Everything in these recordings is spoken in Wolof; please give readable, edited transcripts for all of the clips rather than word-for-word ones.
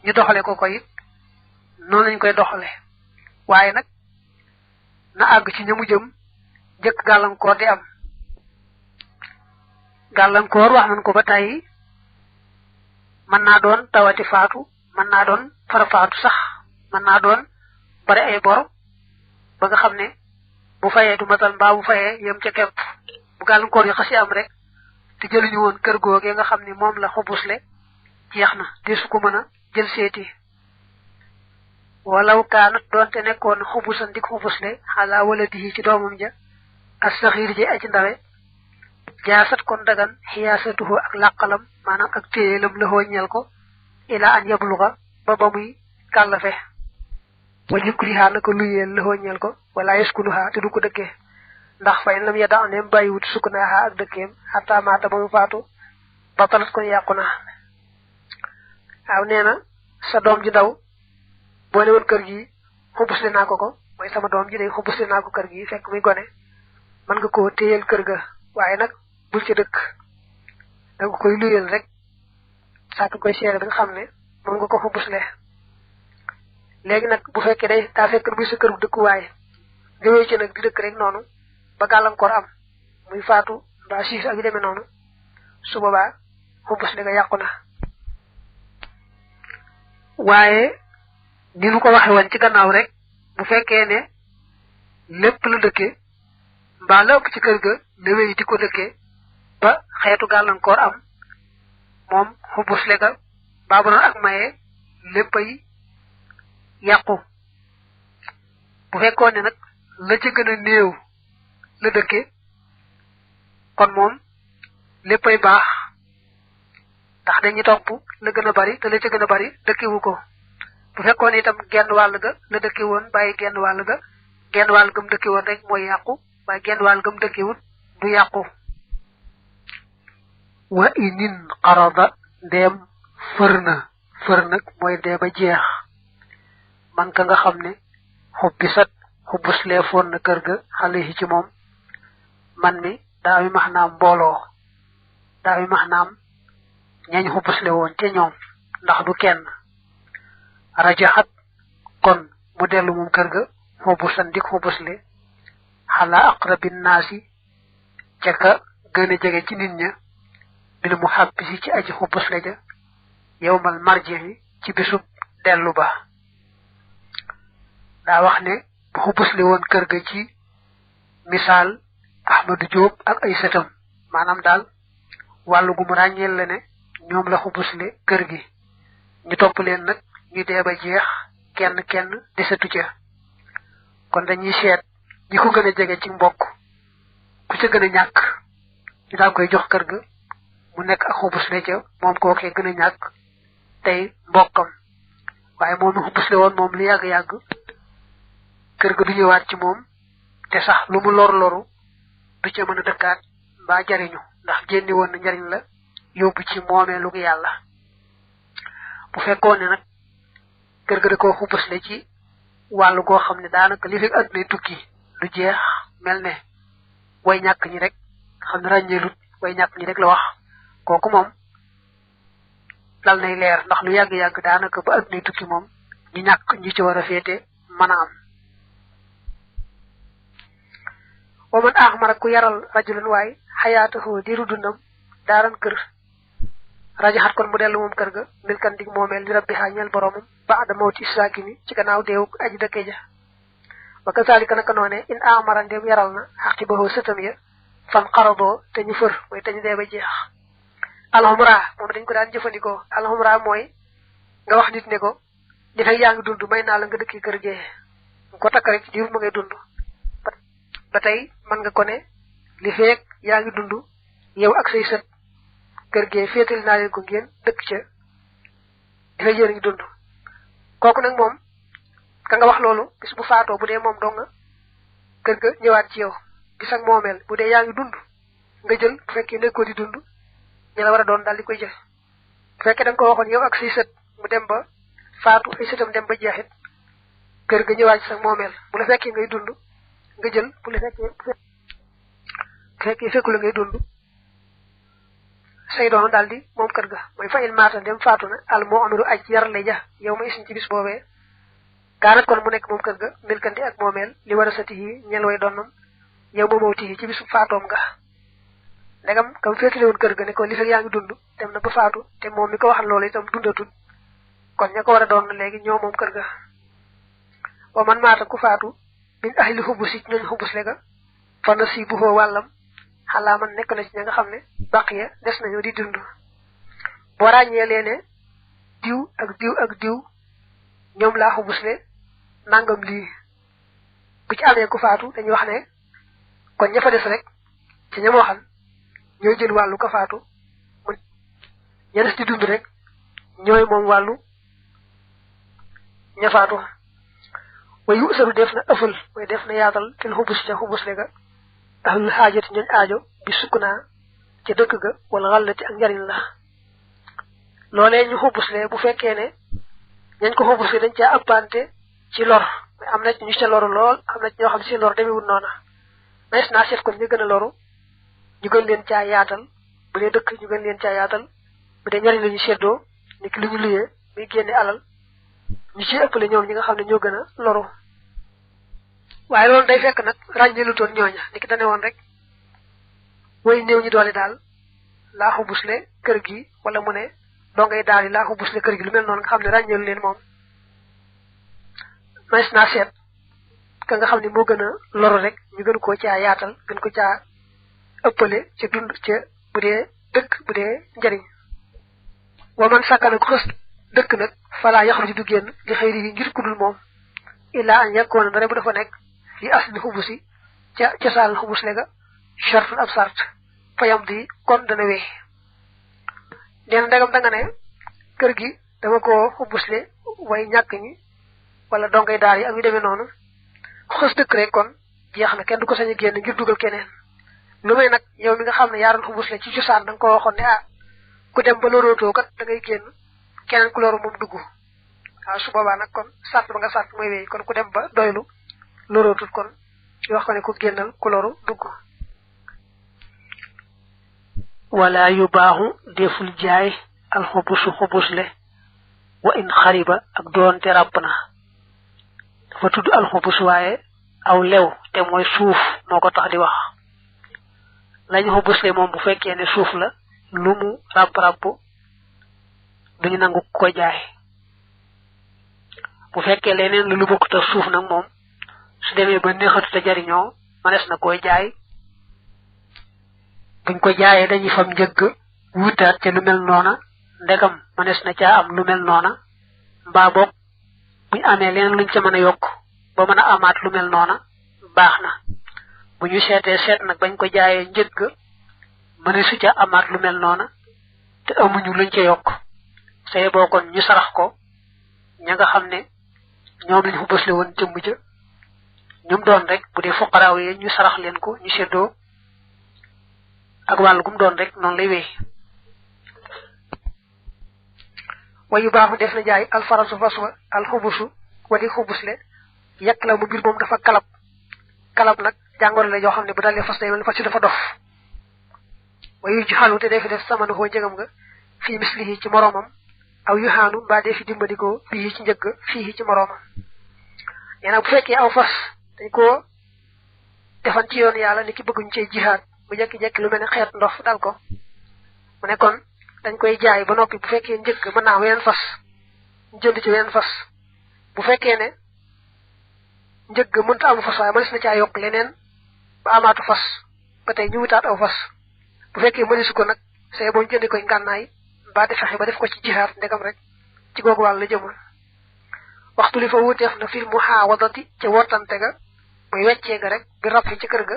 ñu doxale ko koy noonu lañ koy doxale waaye nag na àgg ci ñamu jëm jëkk gàllankoor di am gàllankoor wax nañ ko ba tey mën naa doon tawati faatu mën naa doon fara faatu sax mën naa doon bari ay bor ba nga xam ne bu fayee du matal mbaa bu fayee yem ca kepp bu gàllankoor yi xasi am rek te jëluñu woon kër googee nga xam ne moom la xubusle jeex na desu ko mën a jël seeti walaw kaanat doonte nekkoon xubusan dik xubusle xalaa waladihi ci doomam ja as saxiir ji aji ndawe jaasat kon dagan xiyaasatuhu ak làqalam maanaam ak téyelam la ñeel ko ila an yabluga ba muy kàllafe wa yukriha na ko luyeel la ñeel ko wala yaskunuha te du ko dëkkee ndax fa in lam yada neem bàyyiwut sukkunaaha ak dëkkeem xataa maata ba mu faatu ba talat kon yàqu na waaw nee na sa doom ji ndaw boo ne woon kër gi xubusle naa ko mooy sama doom ji day xubusle naa ko kër gi fekk muy gone mën nga koo téyeel kër ga waaye nag bul ci dëkk da nga koy luyeel rek sàkk koy seere bi nga xam ne moom nga ko xubusle léegi nag bu fekkee day daa fekk muy sa kër bu dëkkuwaay nga wéy ci nag di dëkk rek noonu ba gàllankoor am muy faatu mbaa siis ak yu demee noonu su boobaa xubusle nga yàqu na waaye ni nu ko waxe woon ci gannaaw rek bu fekkee ne lépp la dëkkee mbaa la ëpp ci kër ga la wéy di ko dëkkee ba xeetu gàllankoor am moom xubusle ga baa bu doon ak maye léppay yàqu bu fekkoon ne nag la ca gën a néew la dëkkee kon moom léppay baax ndax dañuy topp la gën a bari te la ca gën a bari dëkkewu ko bu fekkoon itam genn wàll ga la dëkke woon bàyyi genn wàll ga genn wàll gam dëkke woon rek mooy yàqu waaye genn wàll gam dëkkewut du yàqu wa inin qarada ndeem fër nag mooy dee ba jeex man ka nga xam ne xubuslee foon na kër ga xale yi ci moom man mi daa mi max naam mbooloo daa mi max naam ñañ xubusle woon te ñoom ndax du kenn rajaxat kon mu dellu moom kër ga xubusan dik xubusle xalaa aqrabin naasi ca ka gën a jege ci nit ña bil mu xabbisi ci aji xubusle ja yowmal marjihi ci bisub dellu ba daa wax ne bu xubusle woon kër ga ci misaal Ahmadu Jóob ak ay sëtam maanaam daal wàllu gu mu ràññeel la ne ñoom la xubusle kër gi ñu topp leen nag ñu dee ba jeex kenn desatu ca kon dañuy seet ñi ko gën a jege ci mbokk ku ca gën a ñàkk ñu daal koy jox kër ga mu nekk ak xubusle ca moom kookee gën a ñàkk tey mbokkam waaye moom mi xubusle woon moom li yàgg-yàgg kër ga du ñëwaat ci moom te sax lu mu loru du ca mën a dëkkaat mbaa jariñu ndax génni woon na njariñ la yóbbu ci moomeelu yàlla bu fekkoon ne nag kër ga da koo xubusle ci wàllu goo xam ne daanaka li fekk addunay tukki du jeex mel ne way ñàkk ñi rek xam ne ràññeelut way ñàkk ñi rek la wax kooku moom dal nay leer ndax lu yàgg-yàgg daanaka ba addunay tukki moom ñu ñàkk ñi ci war a féete mën a am wa man axmara ku yaral rajulan waay xayaatahu diiru dundam daaran kër rajaxat kon mu dellu moom kër ga milkan dig moomeel li rabbi xaa ñeel boroomam ba'da mawti saakini ci gannaaw deewu aji dëkke ja wa kazalika naka noone in amara ndem yaral na xaqibahoo sëtam ya fan xaradoo te ñu fër mooy te ñu dee ba jeex alxumra moom dañ ko daan jëfandikoo alxumra mooy nga wax nit ne ko li fekk yaa ngi dund may naa la nga dëkki kër gee nga ko takk rek ci diir ma ngay dund ba tey mën nga ko ne li fekk yaa ngi dund yow ak say sët kër gee féetali naa leen ko ngeen dëkk ca di fekk yéen a ngi dund kooku nag moom ka nga wax loolu bis bu faatoo bu dee moom dong nga kër ga ñëwaat ci yow gis ak moomeel bu dee yaa ngi dund nga jël bu fekkee nekkoo di dund ñu la war a doon daal di koy jël bu fekkee da nga ko waxoon yow ak say sët mu dem ba faatu ay sëtam dem ba jeexit kër ga ñëwaat sa moomeel bu la fekkee ngay dund nga jël bu la fekkee fekku la ngay dund say doon daldi moom kër ga mooy fa il maata dem faatu na al moo amiru aj yar lay ja yow ma isin ci bis boobee kaanat kon mu nekk moom kër ga milkanti ak moomeel li war a sati yi ñel way doonam yow ma mawti yi ci bisu faatoom nga ndegam kam féetale woon kër ga ne ko li fekk yaa ngi dund dem na ba faatu te moom mi ko waxal loolu itam dundatul kon ña ko war a doon léegi ñoo moom kër ga wa man maata ku faatu min ahli xubusi ñooñ xubus le ga fa na si buxoo wàllam xalaa man nekk na ci ña nga xam ne baqiya des nañu di dund boo ràññee leene diw ak diw ak diw ñoom laa xubus le nangam lii bu ci amee ku faatu dañuy wax ne kon ña fa des rek ci ña moo xam ñooy jël wàllu ka faatu mu ña des di dund rek ñooy moom wàllu ña faatu way yu usaru def na ëffal way def na yaatal fil xubus ca xubus le ga ahlul xaajati ñooñ aajo bi sukkunaa ca dëkk ga wala xallati ak njariñ la loolee ñu xubusle bu fekkee ne ñañ ko xubusle dañ caa ëppante ci lor am na ñu ca loru lool am na ñoo xam si lor demewul noona mais naa seet kon ñu gën a loru ñu gën leen caa yaatal bu dee dëkk ñu gën leen caa yaatal bu dee njariñ la ñu seddoo ni ki lu ñu luyee muy génne alal ñu ci ëppale ñoom ñi nga xam ne ñoo gën a loru waaye loolu day fekk nag ràññeelu toon ñooña ni ki dane woon rek way néew ñu doole daal laa xubusle kër gi wala mu ne dongay daal yi laa xubusle kër gi lu mel noonu nga xam ne ràññeelu leen moom mais naa seet ka nga xam ne moo gën a loru rek ñu gën koo caa yaatal gën ko caa ëppale ca dund ca bu dee dëkk bu dee njariñ wa man sàkkana ko xës dëkk nag falaa yaxruju du génn li xëy yi ngir kudul moom illaa an yakkoona dara bu dafa nekk fi asli xubusi ca cosaan xubus le ga shartun ab sart fayam di kon dana wéy neen ndegam da nga ne kër gi dama ko xubusle way ñàkk ñi wala dongay daar yi ak yu demee noonu xës dëkk rek kon jeex na kenn du ko sañ a génn ngir dugal keneen lu may nag yow mi nga xam ne yaaroon xubusle ci cosaan da nga ko waxoon ne ku dem ba lorootoo kat da ngay génn keneen ku loru moom dugg waaw su boobaa nag kon sart ba nga sart mooy wéy kon ku dem ba doylu lorootul kon ñu wax ko ne ku génnal ku loru dugg wala yu baaxu deful jaay alxubusu xubusle wa in xariba ak doonte ràpp na dafa tudd alxubus waaye aw lew te mooy suuf moo ko tax di wax lañu xubusle moom bu fekkee ne suuf la lu mu ràpp-ràpp duñu nangu ko jaay bu fekkee leneen lu bokkut ak suuf nag moom su demee ba neexatu te jariñoo manes na koy jaay buñ ko jaayee dañuy fam njëgg wutaat ca lu mel noona ndegam manes na caa am lu mel noona mbaa boog buñ amee leneen luñ ca mën a yokk ba mën a amaat lu mel noona baax na bu ñu seetee seet nag bañ ko jaayee njëgg mënesu ca amaat lu mel noona te amuñu luñ ca yokk say boo kon ñu sarax ko ña nga xam ne ñoom lañ xubusle woon jëmm ja ñum doon rek bu dee fuqaraaw yi ñu sarax leen ko ñu seddoo ak wàll gum doon rek noonu lay wéy wayu baaxu def na jaay alfarasu faswa alxubusu wadi xubusle yàq la mu mbir moom dafa kalab nag jàngoro la yoo xam ne bu dalee fas day mel fas ci dafa dof wayu juxalu te dee fi def samana xoo njëgam nga fii mislihi ci moroomam aw yuxaanu mbaa dee fi dimbandikoo fii ci njëgg fii ci moroomam nee nag bu fekkee aw fas dañ ko defan ci yoon yàlla ni ki bëgguñ cee jihaad bu jekki-jekki lu mel ne xeet ndox dal ko mu ne kon dañ koy jaay ba noppi bu fekkee njëgg mën naa weneen fas ñu jënd ci weneen fas bu fekkee ne njëgg mënta amu fas waaye mënees na caa yokk leneen ba amaatu fas ba tey ñu wutaat aw fas bu fekkee mëneesu ko nag say boo jëndi koy ngànnaay mbaa di fexe ba def ko ci jihaad ndegam rek ci googu wàll la jëmul waxtu li fa wuteef na fil muhaawadati ca wortante ga muy weccee ga rek bi rab fi ci kër ga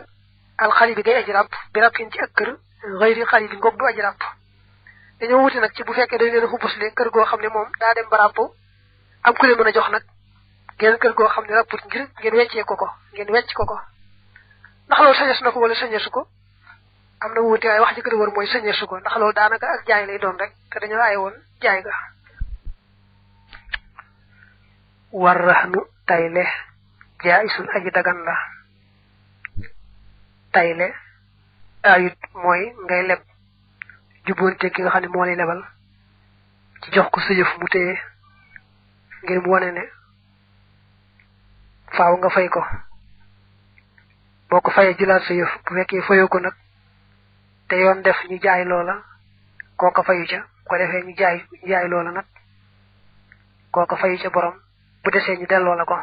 alxali bi gay aji ràpp bi rab fin ci ak kër xëyri xali bi ngoog du aji ràpp dañoo wuti nag ci bu fekkee dañ leen xubusle kër goo xam ne moom daa dem ba ràpp am ku leen mën a jox nag geneen kër goo xam ne ràpput ngir ngeen weccee ko ngeen wecc ko ndax loolu sañees na ko wala sañeesu ko am na wuute waaye wax ji gën a wër mooy sañeesu ko ndax loolu daanaka ak jaay lay doon rek te dañoo aaye woon jaay ga warrahnu tayle jaisun aji dagan la tayle ayut moy ngay leb jubonté ki nga xamni mo lay lebal ci jox ko sa yef mu téye ngir mu woné né faaw nga fay ko boko fayé jilat sa yef bu fekké fayo ko nak té yoon def ñu jaay loola koko fayu ca ko defé ñu jaay loola nak koko fayu ca borom bu déssé ñu delloo la ko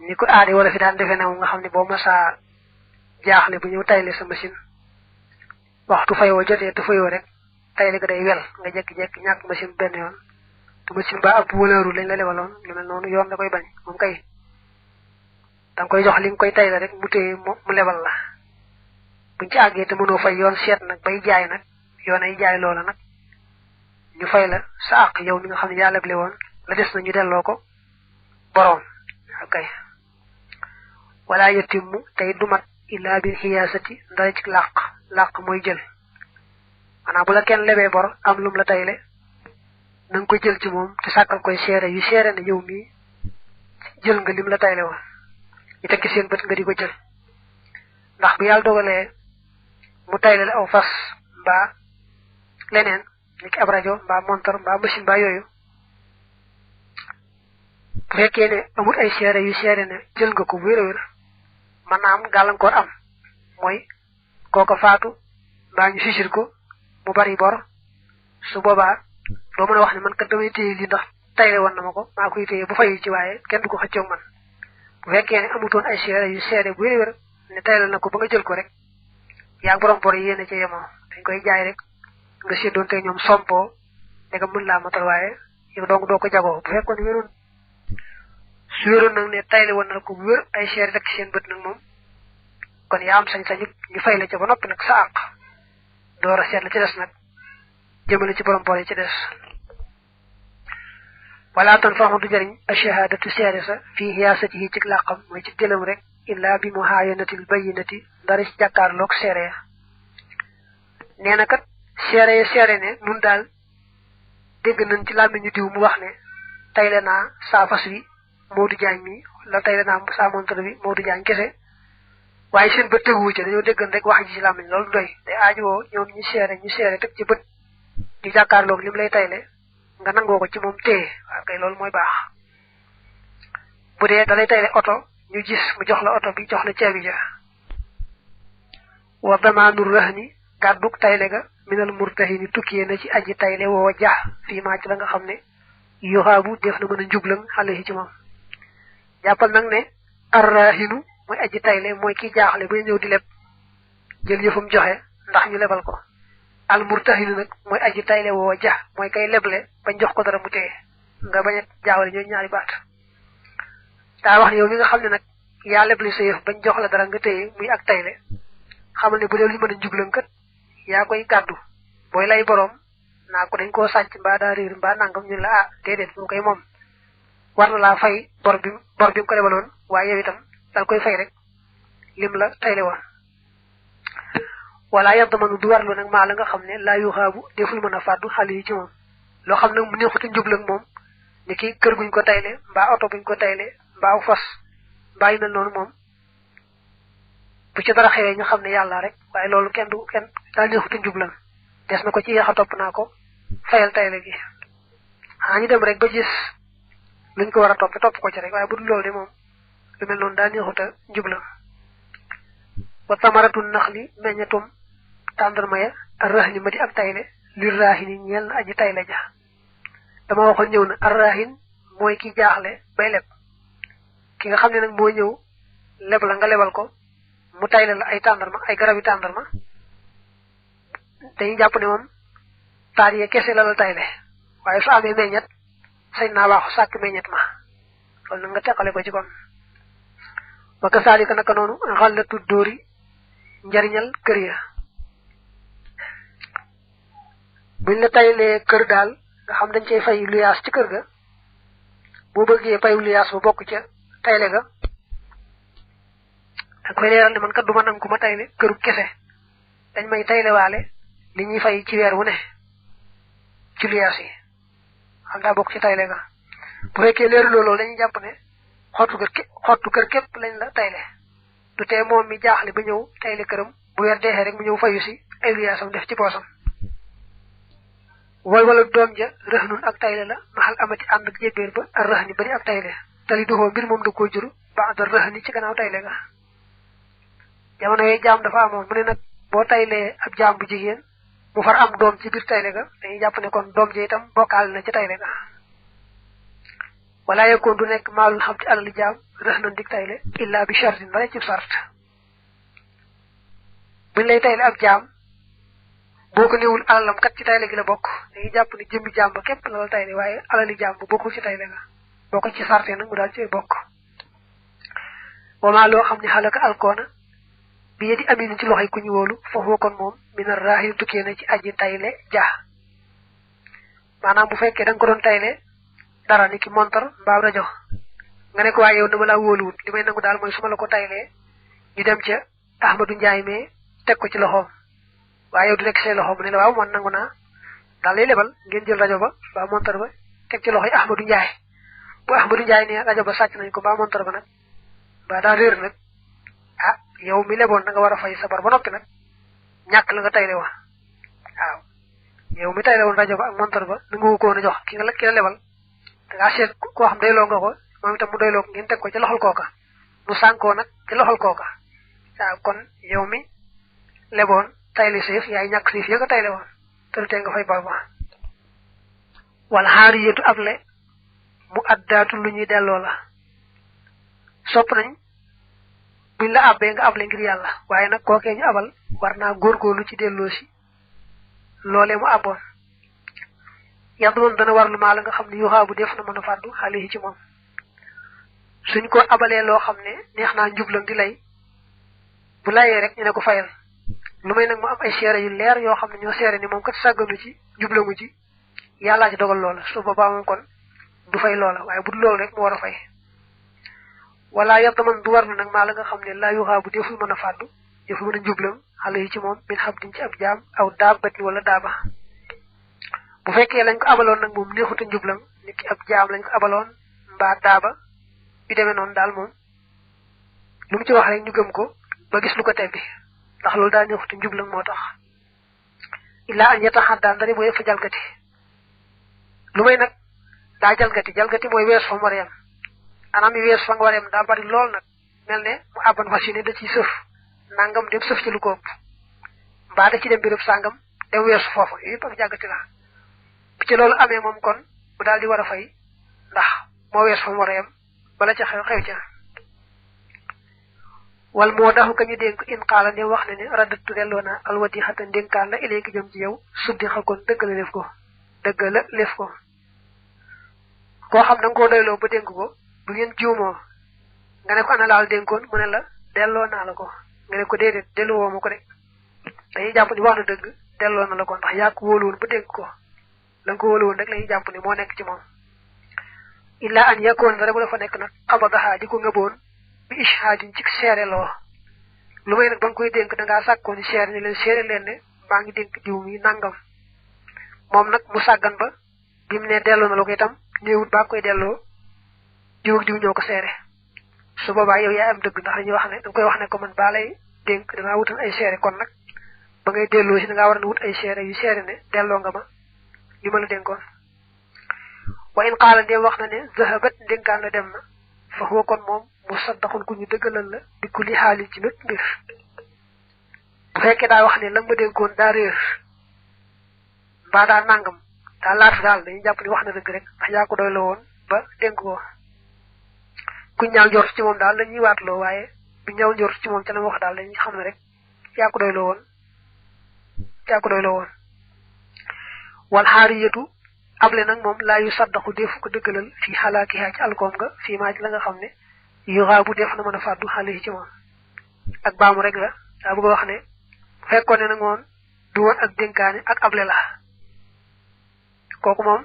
ni ko aadi wala fi daan defé na nga xamni bo ma sa jaaxle bu ñu taylé sa machine waxtu fayo jotté te fayo rek taylé ga day wel nga jek jek ñak machine ben yoon tu machine ba ab wëleeru lañ la lewalon lu mel nonu yoon da koy bañ mom kay dang koy jox li nga koy taylé rek mu téye mu lebal la buñ ci àggee te mënoo fay yoon seet nag bay jaay nag yoon ay jaay loola nag ñu fay la sa àq yow mi nga xam ne yaa leble woon la des na ñu delloo ko borom okay wala yatimmu tay du mat illa bil hiyasati ndara ci laq mooy jël maanaam bu la kenn lebee bor am lum la tayle nang ko jël ci moom te sàkkal koy seere yu seere na yow mi jël nga lim la tayle woon ñu tekki seen bët nga di ko jël ndax bu yàlla dogalee mu tayle la aw fas mbaa leneen niki ab rajo mbaa montor mbaa machine mbaa yooyu bu fekkee ne amul ay seere yu seere ne jël nga ko wér a wér man naa am gàllankoor am mooy kooko faatu mbaa ñu sisir ko mu bari bor su boobaa doo mën a wax ne man kat damay téye li ndax tayle woon na ma ko maa koy téye bu fayu ci waaye kenn du ko xëccoog man bu fekkee ne amutoon ay seere yu seere bu wér a wér ne tayle na ko ba nga jël ko rek yaa borom bor yéene ci yemoo dañ koy jaay rek nga séddoon te ñoom sompoo da nga mën laa matal waaye yow dong doo ko jagoo bu fekkoon wéroon su wéroon nag ne tayle woon na ko bu wér ay seere rek seen bët nag moom kon yaa am sañ-sañu ñu fay la ca ba noppi nag sa àq door a seet la ci des nag jëmale ci borom bor yi ci des wala tan fa du jariñ ashahadatu seere sa fi hiyasatihi ci laqam mooy ci jëlam rek illa bi muhayanatil bayyinati dara ci jàkkaarloog seere ya nee na kat seere ne nun daal dégg nañ ci làmmiñu diw mu wax ne tayle naa saa fas wi Modou Diagne mi la tayle naa saa montre bi Modou Diagne kese waaye seen bët teguwu ci dañoo déggan rek wax ji ci làmmiñ loolu doy day aajowoo ñoom ñu seere teg ci bët di jàkkaarloog lim lay tayle nga nangoo ko ci moom téye waaw kay loolu mooy baax bu dee da lay tayle oto ñu gis mu jox la oto bi jox la caabi ja wa damaanur rahni gàdduk tayle ga minal murtahini tukkiyee na ci aji tayle woo ja fii maa ci la nga xam ne yuxaabu def na mën a njublang xale ci moom jàppal nag ne arrahinu mooy aji tayle mooy ki jaaxle bay ñëw di leb jël yëfum joxe ndax ñu lebal ko al murtahinu nag mooy aji tayle woo ja mooy kay leble bañ jox ko dara mu téye nga bañ a jaawale ñooy ñaari baat daa wax ne yow mi nga xam ne nag yaa leble sa yëf bañ jox la dara nga téye muy ak tayle xamal ne bu dee lu mën a njublang kat yaa koy gàddu booy lay borom naa ko dañ koo sàcc mbaa daa réer mbaa nangam ñu la ah déedéet mu koy moom war na laa fay bor bi mu ko lebaloon waaye yow itam dal koy fay rek lim la tayle woon wala yadmanu du warlu nag maa la nga xam ne laa yuxaabu deful mën a fàddu xale yi ci moom loo xam nag mu neexuta njublang moom ni ki kër guñ ko tayle mbaa oto buñ ko tayle mbaa fas mbaa yu mel noonu moom bu ci dara xewee ñu xam ne yàlla rek waaye loolu kenn daa neexuta njublang des na ko ci yeexa topp naa ko fayal tayle gi ñu dem rek ba gis luñ ko war a topp ko ci rek waaye bu dul loolu de moom lu mel noonu daa neexuta njublang wa tamaratu naxli meññatum tàndarma ya arrahni ma di ak tayle li rahini ñeel na aji tayle ja dama waxoon ñëw na arrahin mooy ki jaaxle bay leb ki nga xam ne nag moo ñëw leb la nga lebal ko mu tayle la ay tàndarma ay garabi tàndarma dañuy jàpp ne moom taar yee kese la tayle waaye su amee meññet sañ naa waaxu sàkk meññet ma loolu nag nga teqale ko ci kon wa kasaalika naka noonu xallatu dóori njariñal kër ya buñ la taylee kër daal nga xam dañ cey fay luyaas ci kër ga boo bëggee fay luyaas ba bokk ca tayle ga da koy leeral ne man kat duma nangu ma tayle këru kese dañ may tayle waale li ñuy fay ci weer wu ne ci luyaas yi xam daa bokk ci tayle ga bu fekkee leeru loolu dañuy jàpp ne xottu kër képp lañ la tayle du tee moom mi jaaxle ba ñëw tayle këram bu weer deexee rek mu ñëw fayu si ay liyaasam def ci poosam wala doom ja rëhnun ak tayle la maxal amati ànd ak jébéer ba ak rëhni bari ak tayle tali duxoo mbir moom da koo juru ba da rëhni ci gannaaw tayle ga jamono yooyu jaam dafa amoon mu ne nag boo taylee ab jaam bu jigéen mu far am doom ci biir tayle ga dañuy jàpp ne kon doom ja itam bokkaal na ci tayle ga wala yakun du nekk maalul xam ci alali jaam rëhnan dik tayle illa bi shartin bare ci sart buñ lay tayle ab jaam boo ko néewul alalam kat ci tayle gi la bokk dañuy jàpp ne jëmmi jaam ba képp la tayle waaye alali jaam ba bokkul ci tayle ga boo ko ci sarte nag mu daal ci bokk wama loo xam ne xalaka alkoona bi yedi aminu ci loxoy ku ñu wóolu foofu kon moom mina raahil tukkee na ci aji tayle ja maanaam bu fekkee da nga ko doon tayle dara ni ki montar mbaa rajo nga ne ko waaye yow dama laa wóoluwut li may nangu daal mooy su ma la ko taylee ñu dem ca Ahmadou Ndiaye mais teg ko ci loxoom waaye yow du nekk say loxoom mu ne la waaw man nangu naa daal lay lebal ngeen jël rajo ba mbaa montar ba teg ci loxoy Ahmadou Ndiaye bu Ahmadou Ndiaye ne rajo ba sàcc nañ ko mbaa montar ba nag mbaa daa réer nag ah yow mi leboon na nga war a fay sabar ba noppi nag ñàkk la nga tayle wa waaw yow mi tayle woon rajo ba ak montar ba na nga ko woon a jox ki la lebal da ngaa seet koo xam doyloo nga ko moom itam mu doyloo ko ngeen teg ko ci loxol kooka mu sànkoo nag ci loxol kooka waaw kon yow mi leboon tayle siif yaay ñàkk siif ya nga tayle woon te du tee nga fay bor ba wala xaari yétu able mu addaatu lu ñuy delloo la sopp nañ buñ la abbee nga able ngir yàlla waaye nag kookee ñu abal war naa góorgóorlu ci delloo si loolee mu abboon yàlla moom dana war lu maa la nga xam ne yu xaabu def na mën a fàddu xale yi ci moom suñ ko abalee loo xam ne neex naa njublam di lay bu layee rek ñu ne ko fayal lu may nag mu am ay seere yu leer yoo xam ne ñoo seere ni moom kat sàgganu ci njublamu ci yàllaa ci dogal loola su boobaa moom kon du fay loola waaye bu dul loolu rek mu war a fay wala yàlla man du warlu nag maa la nga xam ne laa yu xaabu deful mën a fàddu deful mën a njublam xale yi ci moom min xam diñ ci ab jaam aw daabati wala daaba bu fekkee lañ ko abaloon nag moom neexut a njublam nit ki ab jaam lañ ko abaloon mbaa daaba yu demee noonu daal moom lu mu ci wax rek ñu gëm ko ba gis lu ko tebbi ndax loolu daa neexut a njublam moo tax illaa an yataxat daan dari mooy fa jalgati lu may nag daa jalgati mooy wees fa mu war a yem anam yi wees fa nga war a yem daa bari lool nag mel ne mu àbban fas yéene da ciy sëf nangam dem sëf ci lu ko ëpp mbaa da ci dem béréb sàngam dem weesu foofu yëpp ak jàggati la bu ci loolu amee moom kon bu daal di war a fay ndax moo wees fa mu war a yem bala ca xew ca wal moo daxu ka ñu dénk in xaala ne wax na ne raddatu delloo naa alwadi xata ndénkaan la iléegi jëm ci yow suddi xakoon dëgg la lef ko koo xam da nga koo doyloo ba dénk ko bu ngeen juumoo nga ne ko ana laal dénkoon mu ne la delloo naa la ko nga ne ko déedéet delluwoo ma ko de dañuy jàpp ni wax na dëgg delloo na la ko ndax yaa ko wóoluwoon ba dénk ko la nga ko wóoluwoon rek la ñuy jàpp ni moo nekk ci moom illa an yakoon dara bu dafa nekk nag xabadaxaa di ko ngëboon bi ishaadin ci seere loo lu may nag ba nga koy dénk da ngaa sàkkoo ni seere ni leen seere leen ne maa ngi dénk diw mi nangam moom nag mu sàggan ba bi mu ne delloo na la ko itam néewut baa koy delloo diw ak diw ñoo ko seere su boobaa yow yaa am dëgg ndax dañuy wax ne danga koy wax ne ko man baa lay dénk dangaa wutal ay seere kon nag ba ngay delloo si dangaa war a wut ay seere yu seere ne delloo nga ma li ma la dénkoon wa in qaala ndéem wax na ne zahabat ndénkaan la dem na fa huwa kon moom mu saddaxun ku ñu dëggalal la di ku li xaalin ci mépp mbir bu fekkee daa wax ne la ma dénkoon daa réer mbaa daa nangam daa laatu daal dañuy jàpp ni wax na dëgg rek ndax yaa ko doy la woon ba dénk ko ku ñaaw njort ci moom daal la ñuy waatloo waaye bu ñaaw njort ci moom ca la wax daal dañuy xam ne rek yaa ko doy la woon wal xaariyatu able nag moom laa yu saddaxu defu ko dëggalal fii xalaakihaa ci alkoom nga fii maa ci la nga xam ne yu xaabu def na mën a fàddu xale yi ci moom ak baamu rek la daa bëgg a wax ne bu fekkoon ne nag moom du woon ak dénkaane ak able la kooku moom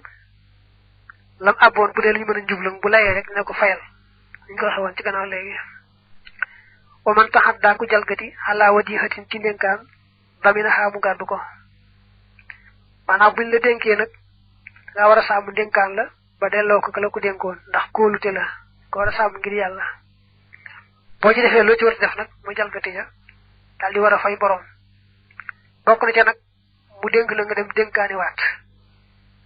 lam abboon bu dee lu ñu mën a njublang bu layee rek dina ko fayal ñu ko waxe woon ci gannaaw léegi wa man taxat daa ko jalgati xalaa wadihatin ci ndénkaan damina xaamu gàddu ko maanaam buñ la dénkee nag nga war a sàmm ndénkaan la ba delloo ko kala ko dénkoon ndax kóolute la ko war a sàmm ngir yàlla boo ci defee loo ci war a def nag mu jalgati ja daal di war a fay borom bokk na ca nag mu dénk la nga dem dénkaani waat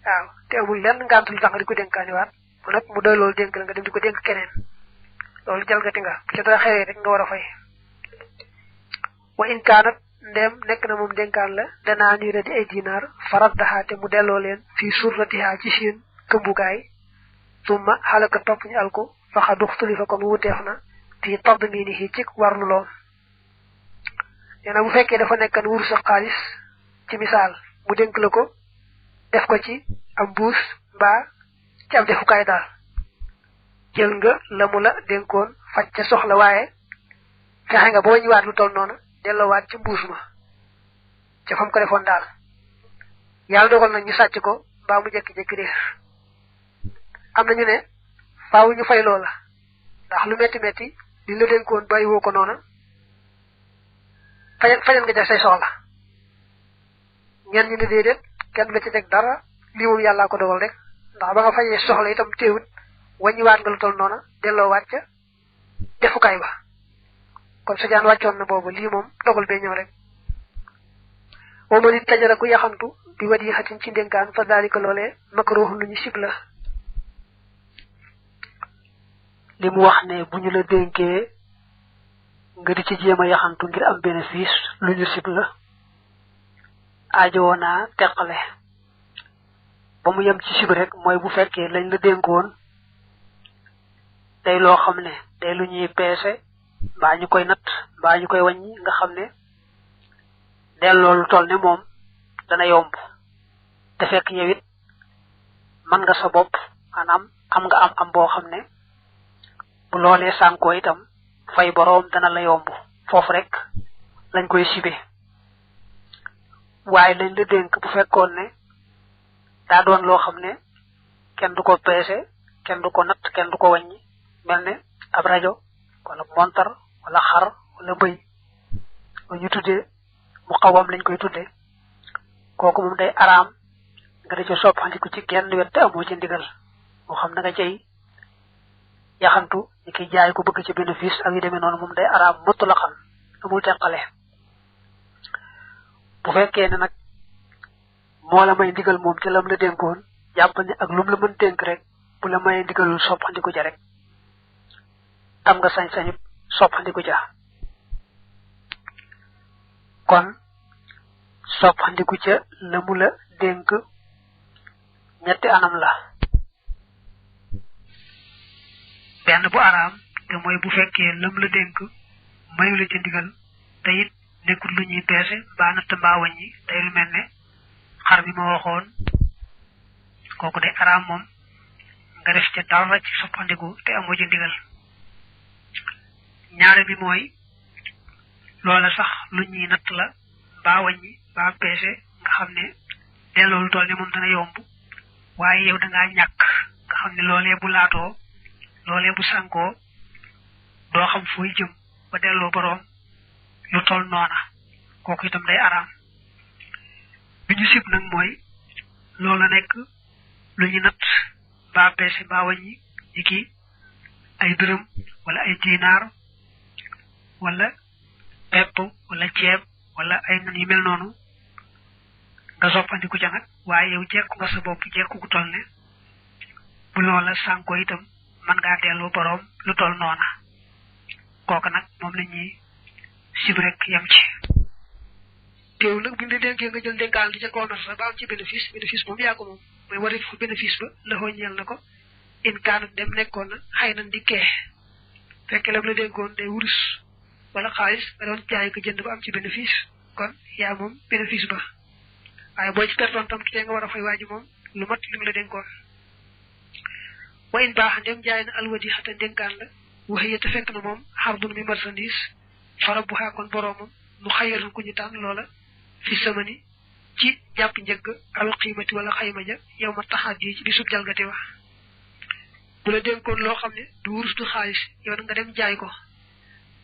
waaw te amul lenn ngant lu tax nga di ko dénkaani waat mu nag mu doy loolu dénk la nga dem di ko dénk keneen loolu jalgati nga ca dara xewee rek nga war a fay wa in kaanat ndem nekk na moom dénkaan la danaa niira di ay dinaar farat daxaate mu delloo leen fii surratiha ci seen këmbugaay tumma xalaka topp ñu alko faxa duxtuli fa kon wuteef na fii tadminihi ci warlu loom nee na bu fekkee dafa nekkan wurus ak xaalis ci misaal mu dénk la ko def ko ci am buus mbaa ci am defukaay daal jël nga la mu la dénkoon faj ca soxla waaye fexe nga ba wañuwaat lu toll noonu delloowaat ci mbuus ma ca fam ko defoon daal yàlla dogal na ñu sàcc ko mbaa mu jekki-jekki réer am na ñu ne faaw ñu fay loola ndax lu metti metti li la dénkoon bàyyi woo ko noona fajal nga def say soxla ñenn ñu ne déedéet kenn la ci teg dara lii moom yàllaa ko dogal rek ndax ba nga fajee soxla itam teewut waññiwaat nga lu toll noona delloowaat ca defukaay ba kon sa jaan wàccoon na boobu lii moom dogal bee ñëw rek woo ma nit tajara ku yaxantu bi wat yi xatin ci ndénkaan fa daalika loolee makruh lu ñu sib la li mu wax ne bu ñu la dénkee nga di ci jéem a yaxantu ngir am bénéfice lu ñu sib la aajowoonaa teqale ba mu yem ci sib rek mooy bu fekkee lañ la dénkoon day loo xam ne day lu ñuy peese mbaa ñu koy natt mbaa ñu koy wàññi nga xam ne delloo lu toll ne moom dana yomb te fekk yow it mën nga sa bopp maanaam am nga am boo xam ne bu loolee sànkoo itam fay boroom dana la yomb foofu rek lañ koy sibe waaye lañ la dénk bu fekkoon ne daa doon loo xam ne kenn du ko peese kenn du ko natt kenn du ko wàññi mel ne ab rajo wala montar wala xar wala bëy lu ñu tuddee mu xawam lañ koy tuddee kooku moom day araam nga da ca soppandiku ci genn wet te amoo ci ndigal moo xam na nga cay yaxantu ñi kiy jaay ko bëgg ci bénéfice ak yu demee noonu moom day araam mutlaqan amul teqale bu fekkee ne nag moo la may ndigal moom ci lam la dénkoon jàpp ne ak lum la mën dénk rek bu la mayee ndigalul soppandiku ja rek am nga sañ-sañu soppandiku ja kon soppandiku ca la mu la dénk ñetti anam la benn bu araam te mooy bu fekkee lam la dénk mayu la ca ndigal te it nekkul lu ñuy peese mbaa natt mbaa wàññi tey lu mel ne xar bi ma waxoon kooku day araam moom nga def ca dara ci soppandiku te amoo ci ndigal ñaare bi mooy loola sax lu ñuy natt la mbaa wàññi mbaa peese nga xam ne delloo lu toll ne moom dana yomb waaye yow da ngaa ñàkk nga xam ne loolee bu laatoo loolee bu sànkoo doo xam fooy jëm ba delloo boroom lu toll noona kooku itam day araam bi ñu sib nag mooy loola nekk lu ñu natt mbaa peese mbaa wàññi ñi ki ay dërëm wala ay dinaar wala pepp wala ceeb wala ay nan yu mel noonu nga soppandiku ca nag waaye yow jekku nga sa bopp jekku gu toll ne bu loola sànko itam mën ngaa delloo boroom lu toll noona kooka nag moom la ñuy sib rek yam ci teew nag buñu la dénkee nga jël dénkaan di ca commerce ba am ci bénéfice moom yaa ko moom mooy warit fu bénéfice ba la ñeel na ko in kaanat dem nekkoon na xëy na di kee fekke lam la dénkoon day wurus wala xaalis nga doon jaay ko jënd ba am ci bénéfice kon yaa moom bénéfice ba waaye boo ci pertoon tam te nga war a fay waaji moom lu mat li mu la dénkoon wa in baax ndem jaay na alwadi xata dénkaan la waxee te fekk na moom xardun mi marchandise farab bu xaakoon boroomam mu xayalun ku ñu tànn loola fi samani ci jàpp njëgg al qiimati wala xayma ja yow ma taxaat yi ci bi sub jalgati wax bu la dénkoon loo xam ne du wurus du xaalis yow nga dem jaay ko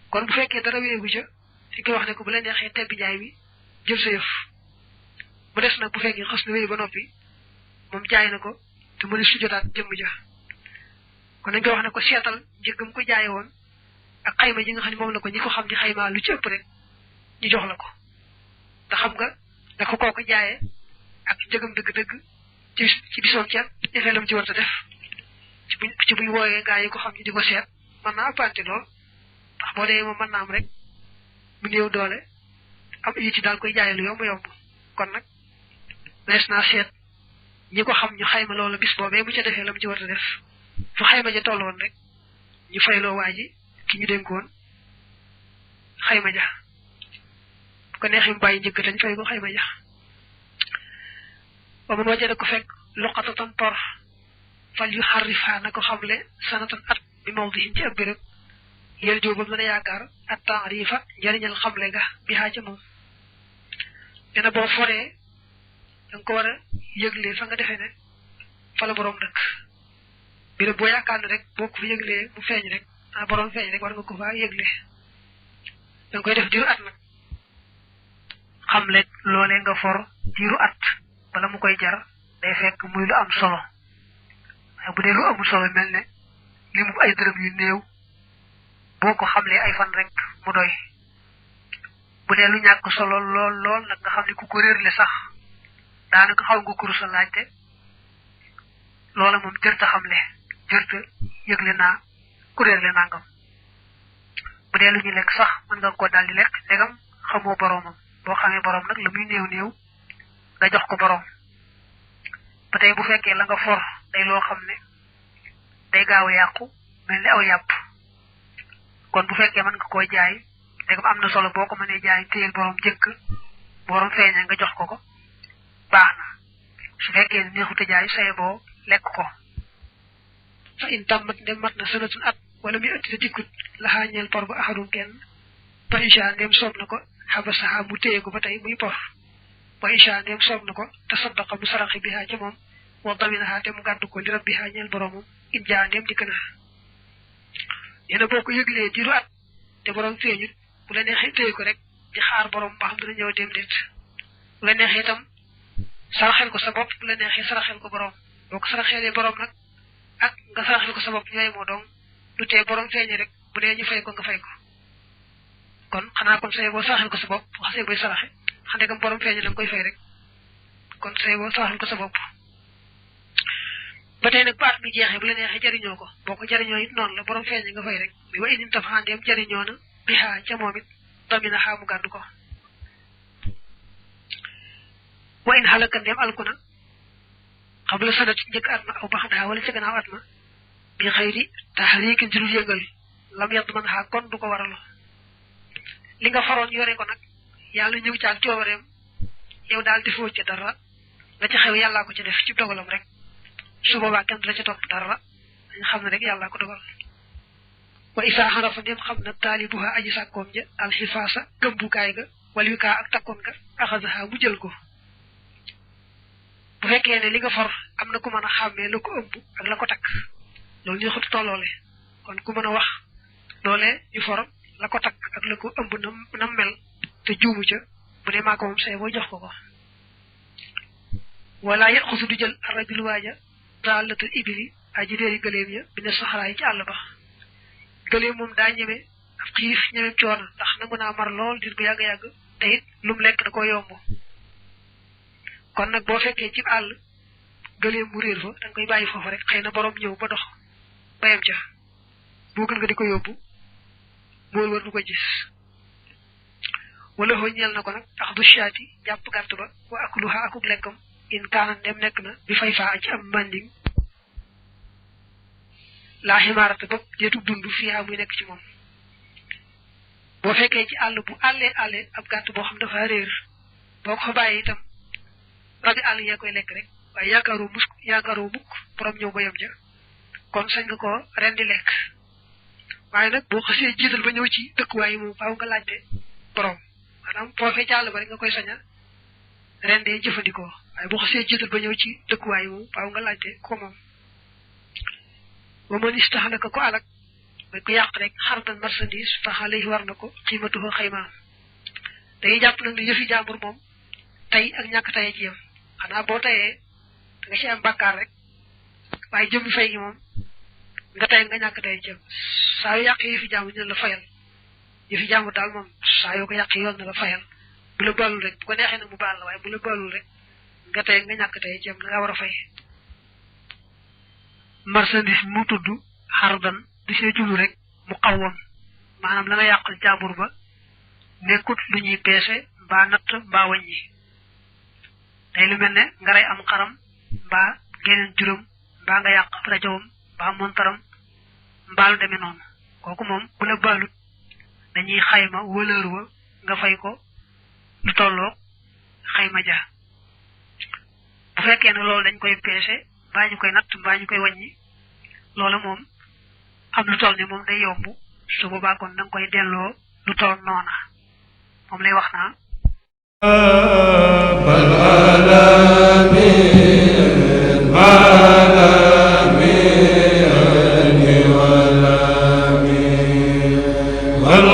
kon bu fekkee dara wéegu ca fi koy wax ne ko bu la neexee tebbi jaay bi jël sa yëf mu des nag bu fekkee xas na wéy ba noppi moom jaay na ko te mëni su jotaat jëm ja kon nañ ko wax ne ko seetal njëggam ko jaaye woon ak xayma ji nga xam ne moom la ko ñi ko xam di xayma lu ci ëpp rek ñu jox la ko te xam nga da ko kooku jaaye ak njëgam dëgg-dëgg ci bisoom ci defee lam ci war a def ci buñ wooyee gaa yi ko xam ñu di ko seet mën naa appante lool ndax boo dee moom mën naa am rek mu néew doole am yi ci daal koy jaaye lu yomb kon nag nees naa seet ñi ko xam ñu xayma loolu bis boobee mu ca defee lam ci war a def fu xayma ja tolloon rek ñu fayloo waa ji ki ñu dénkoon xayma ja bu ko neexee mu bàyyi njëkk tañ fay ko xayma ja ba mun wajee da ko fekk luqatatan por fal yu xarrifa na ko xamle sanatan at bi mawdihin ci ab béréb yel joo bam dana yaakaar at taarifa njariñal xamle ga bi xaa ca moom dena boo foree danga ko war a yëgle fa nga defee ne fa la boroom dëkk béréb boo yaakaar ne rek boo ko fa yëglee mu feeñ rek boroom feeñ rek war nga ko fa yëgle danga koy def diiru at nag xamle loolee nga for diiru at bala mu koy jar day fekk muy lu am solo waaye bu dee lu amul solo mel ne li mu ay dërëm yu néew boo ko xamlee ay fan rek mu doy bu dee lu ñàkk solo lool nag nga xam ne ku ko réerle sax daanaka xaw nga kurusa laajte loola moom jërta xamle jërta yëgle naa ku réerle nangam bu dee lu ñu lekk sax mën nga ko daal di lekk ndegam xamoo boroomam boo xamee boroom nag la muy néew nga jox ko boroom ba tey bu fekkee la nga for day loo xam ne day gaaw a yàqu mel ni aw yàpp kon bu fekkee mën nga koo jaay ndegam am na solo boo ko mënee jaay téyel boroom jëkk boroom feeñee nga jox ko baax na su fekkee neexute jaay saye boo lekk ko fa in tàmmat ndem mat na sanatun at wala muy ëtti te dikkut laxaa ñeel por ba axadum kenn ba insha ndem soob na ko xabasaha mu téye ko ba tey muy por ba insha ndem soob na ko te saddaqa mu saraxi bihaa ca moom wa daminaha te mu gàddu ko li rabbiha ñeel boroomam in jaa ndem dikk na yéena boo ko yëglee diiru at te boroom feeñut bu la neexee téye ko rek di xaar boroom ba xam dana ñëw dem déet bu la neexee itam saraxel ko sa bopp bu la neexee saraxel ko boroom boo ko saraxelee boroom nag ak nga saraxel ko sa bopp ñooy moo doon du tee boroom feeñe rek bu dee ñu fay ko nga fay ko kon xanaa kon say boo saraxel ko sa bopp waxasee boy saraxe xande gam boroom feeñe danga koy fay rek kon say boo saraxel ko sa bopp ba tey nag baat bi jeexee bu la neexee jariñoo ko boo ko jariñoo it noonu la boroom feeñe nga fay rek bi wa inim taf xandeem jariñoo na bihaa ca moom it damina xaamu gàddu ko wa in xalaka ndem alku na xabla sanat njëkk at ma aw baxdaa wala ca gannaaw at ma bi xëyri taxriikin ci lu yëngal lam yedd man xaa kon du ko waral li nga faroon yore ko nag yàlla ñëw ci ak coobareem yow daal defoo ca dara la ca xew yàllaa ko ca def ci dogalam rek su boobaa kenn la ca topp dara dañ xam ne rek yàllaa ko dogal wa isaa xarafa ndem xam na taalibuha aji sàkkoom ja alxifaasa gëmbukaay ga wala wi kaa ak takkoon ga axasaha mu jël ko bu fekkee ne li nga for am na ku mën a xàmmee la ko ëmb ak la ko takk loolu ñu xut tolloole kon ku mën a wax loolee ñu for la ko takk ak la ko ëmb nam mel te juumu ca bu dee maa ko moom say boo jox ko wala yet xusu du jël arrajul waaja daalatul ibili aji réeri gëléem ya bi ne saxaraa yi ci àll ba gëléem moom daa ñeme ab xiif ñeme coono ndax nangu naa mar lool dir bu yàgg-yàgg te it lu mu lekk da ko yomb kon nag boo fekkee ci àll gëléem mu réer fa da nga koy bàyyi foofu rek xëy na boroom ñëw ba dox bayam ca boo gën nga di ko yóbbu mool war du ko gis wala ñeel na ko nag tax du shaati jàpp gàtt ba wa ak luha akuk lekkam in kaana dem nekk na bi fay faa ci am manding laa ximaarata bopp jeetub dund fiyaa muy nekk ci moom boo fekkee ci àll bu àllee ab gàtt boo xam dafa réer boo ko fa bàyyee itam rabi àll yaa koy lekk rek waaye yaakaaroo mukk borom ñëw ba yem ja kon sañ nga ko ren di lekk waaye nag boo xasee jiital ba ñëw ci dëkkuwaay yi moom faaw nga laajte borom maanaam foofee ci àll ba rek nga koy saña ren dee jëfandikoo waaye boo xasee jiital ba ñëw ci dëkkuwaay yi moom faaw nga laajte ko moom wa man istaxlaka ko alak mooy ko yàq rek xardan marchandise fa xale yi war na ko xiimatuhu xaymaam dañuy jàpp nag ne yëfi jàmbur moom tey ak ñàkk tayee ci yam xanaa boo tayee da nga ci am bàkkaar rek waaye jëmmi fay gi moom nga tey nga ñàkk tey ceeb saa yu yàq yi fi jaamu ñu la fayal yi fi jaamu daal moom saa yoo ko yàq yoon na la fayal bu la baalul rek bu ko neexee na mu baal la waaye bu la baalul rek nga tey nga ñàkk tey ceeb nga war a fay marchandise mu tudd xardan di see jublu rek mu xawwam maanaam la nga yàqal jaambur ba nekkut lu ñuy peese mbaa natt mbaa wàññi day lu mel ne nga rey am xaram mbaa geneen juróom mbaa nga yàq rajowam mbaa montaram mbaa lu demee noonu kooku moom bu la baalut dañuy xayma wëlër wa nga fay ko lu tolloo xayma ja bu fekkee ne loolu dañ koy peese mbaa ñu koy natt mbaa ñu koy wàññi loolu moom am lu toll ni moom day yomb su boobaa kon da nga koy delloo lu toll noona moom lay wax naa wal